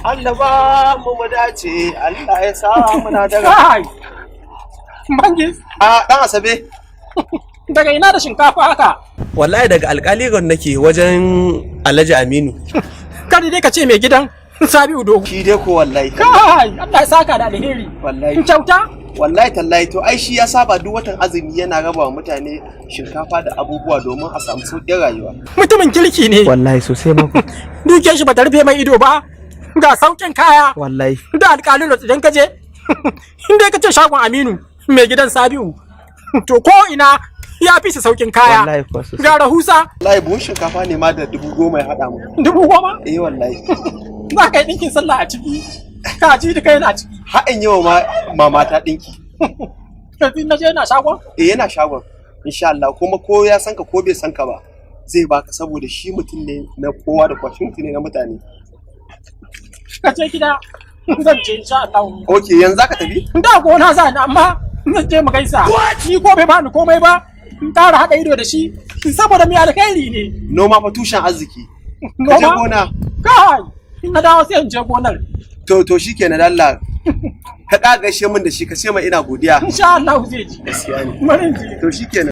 Allah ba mu mu dace, Allah ya sa muna da Kai! Bangis, A dan Asabe. daga ina da shinkafa haka? Wallahi daga alƙali nake, wajen Alhaji Aminu. Kar dai ka ce mai gidan Sabi'u Dogo. Shi dai ko wallahi. Kai, Allah ya saka da alheri. Wallahi. Kyauta? Wallahi tallahi, to ai shi ya saba duk watan azumi yana raba wa mutane shinkafa da abubuwa domin a samu sauƙin rayuwa. Mutumin kirki ne. Wallahi sosai ma. Dukiyar shi bata rufe mai ido ba. Ga sauƙin kaya. Wallahi. Da alƙalin idan ka je, in dai ka ce shagon Aminu, mai gidan Sabi'u, to ko ina ya fi su sauƙin kaya. Wallahi kuwa sosai. Ga rahusa. Wallahi buhun shinkafa ne ma da 10,000 ya haɗa mu. 10,000? Eh wallahi. Za ka yi ɗinkin sallah a ciki. Kaji da kai na ciki. Haɗin yawa ma mamata ɗinki. Yanzu na je yana shagon? Eh, yana shagon. Insha Allah, kuma ko ya san ka ko bai san ka ba, zai baka, saboda shi mutum ne na kowa da kowa, shi mutum ne na mutane. Ka je gida. Zan je insha Allah. Ok, yanzu zaka tafi? Da gona za ni, amma zan je mu gaisa. Ni ko bai bani komai ba, in ƙara haɗa ido da shi saboda mai alkhairi ne. Noma fa tushen arziki. Ka je Noma? gona. Kai, in na dawo sai in je gonar. To shikenan, Allah. Ka ƙara gaishe min da shi, ka ce mai ina godiya. Insha Allah zai ji. Gaskiya ne. Bari in je. To shikenan.